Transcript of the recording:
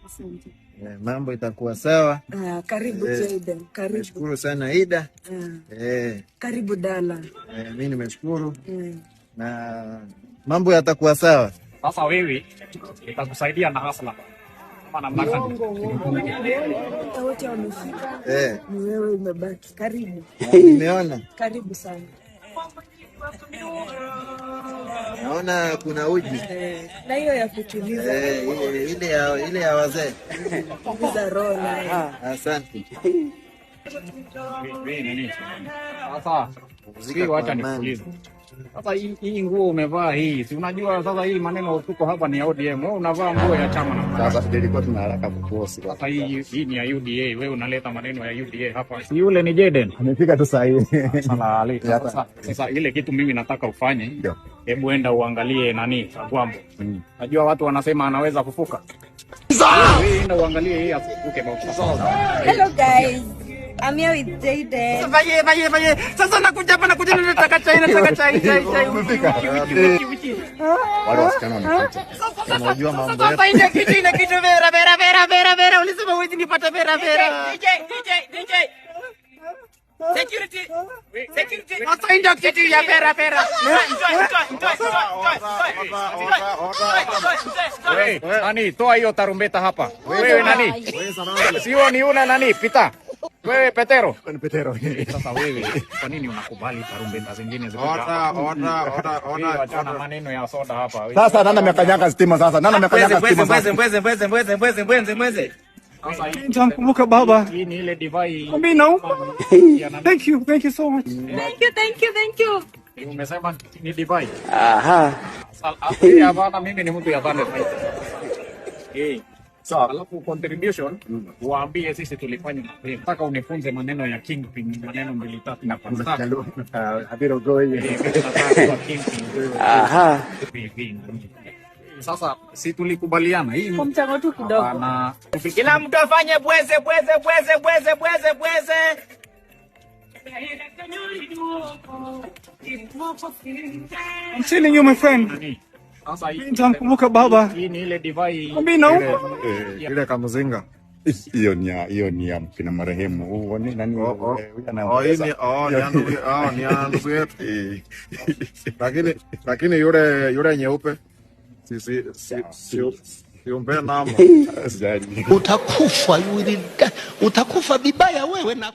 Asante. Mambo itakuwa sawa. Karibu Jaden, karibu. Nimeshukuru sana Ida. Karibu Dala. Mimi nimeshukuru na mambo yatakuwa sawa. Sasa wewe itakusaidia na hasla. Kama namna gani? Wote wamefika. Ni wewe umebaki. Karibu. Nimeona. Karibu sana. Naona kuna uji. Na hiyo ya kutuliza. Ile ya wazee. Kutuliza roho nayo. Asante. Sasa wacha nikuulize. Sasa hii nguo umevaa hii, si unajua sasa hii maneno tuko hapa ni ya ODM, wewe unavaa nguo ya chama na sasa nilikuwa tuna haraka kuposti. Sasa hii ni ya UDA, wewe unaleta maneno ya UDA hapa. Si yule ni Jaden. Amefika tu saa hii. Sasa ile kitu mimi nataka ufanye, hebu enda uangalie nani Agwambo. Najua watu wanasema anaweza kufuka. Wewe enda uangalie yeye asifuke baba. Hello guys. I'm here with Jaden. Vaye. Sasa nakuja hapa, nakuja nataka chai, nataka chai, chai, chai. Uchi. Wale wasichana wamekuja. Unajua mambo yetu. Sasa ile kitu ile kitu vera vera vera vera vera ulisema huwezi nipata vera vera. DJ DJ DJ. Security. Security. Sasa ndio kitu ya vera vera. Wewe nani, toa hiyo tarumbeta hapa. Wewe nani? Sio ni una nani, pita. Wewe Petero. Ni Petero. Sasa wewe kwa nini unakubali tarumbeta zingine zikuja? Order. Wachana maneno ya soda hapa. Sasa nani amekanyanga stima sasa? Nani amekanyanga stima sasa? Mbweze. Nitamkumbuka baba. Hii ni ile divai. Mimi na. Thank you, thank you so much. Thank you, thank you, thank you. Umesema ni divai. Aha. Hapana, mimi ni mtu ya bande. Sawa. Alafu contribution waambie sisi tulifanya. Nataka unifunze maneno ya kingpin, maneno mbili tatu na kwanza. Habiro goi. Aha. Sasa si tulikubaliana hii Kwa mchango tu kidogo. Na kila mtu afanye bweze bweze bweze bweze bweze bweze. I'm telling you my friend. Sasa hii Nitamkumbuka baba. Hii ni ile divai. Mimi na ile kamzinga. Hiyo ni ya kina marehemu. Huo ni nani? Ni ndugu yetu. Lakini yule nyeupe si umpe namba. Utakufa, utakufa vibaya wewe na